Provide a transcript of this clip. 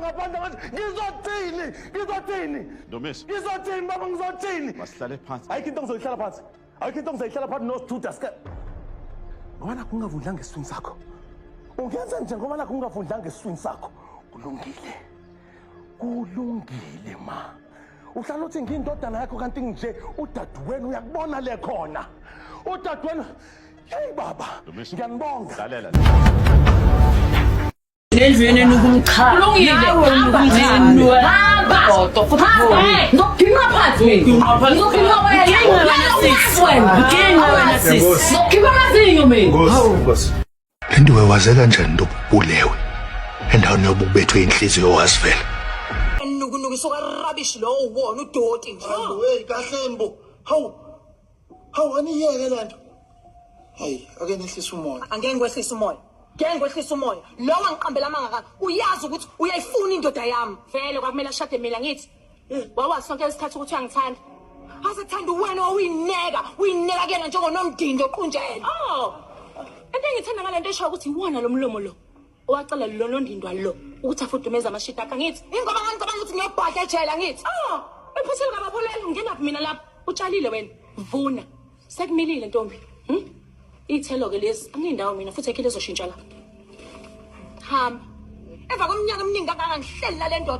ngaphandle manje. Ngizothini? Ngizothini? Ndumiso. Ngizothini baba ngizothini? Masihlale phansi. Ayikho into engizoyihlala phansi. Ayikho into engizoyihlala phansi nosithuda sike. Ngoba nakho ungavundlanga esiswini sakho. Ungenza nje ngoba nakho ungavundlanga esiswini sakho. Kulungile. Kulungile ma. Uhlala uthi ngiyindodana yakho kanti nje udadewenu uyakubona le khona. Udadewenu Hey baba, Ndumiso. ngiyanibonga. Lalela. Endlini enuka Kulungile. umchamo. Hamba. Hamba. Ngizokuginqa phansi mina. Ngizoginqa wena. Nginqa wena sis. Wena. Nginqa wena sis. Ngizokukhipha amazinyo mina. Lindiwe waze kanjani into ubulewe endaweni yoba ubethwe inhliziyo wazivela. Nukunuku suka rubbish lo uwona udoti nje. Hey kahleni bo. Hawu. Hawu aniyeke lento. Hey, ake nehlise umoya. Angeke ngikwehlise umoya. Ngeke ngikwehlise umoya. Lo wangiqambela amanga kaka. Uyazi ukuthi uyayifuna indoda yami. Vele kwakumele ashade mina ngithi. Wawazi sonke isikhathi ukuthi uyangithanda. Asethanda wena wawuyineka, uyineka kuyena njengonomdindo oqunjelwe. Oh. Into engithanda ngale nto esho ukuthi iwona lo mlomo lo. Owacela lo nondindwa lo ukuthi afudumeze amashida akhe ngithi. Ingoba ngangicabanga ukuthi ngiyobhadla ejele ngithi. Oh, ephuthile kabapholele ngingenaphi mina lapho. Utshalile wena. Vuna. Sekumilile ntombi. Iy'thelo ke lezi angindawo mina futhi ekhile ezoshintsha la. Hamba. Emva kweminyaka eminingi kangaka ngihleli nale ndoda.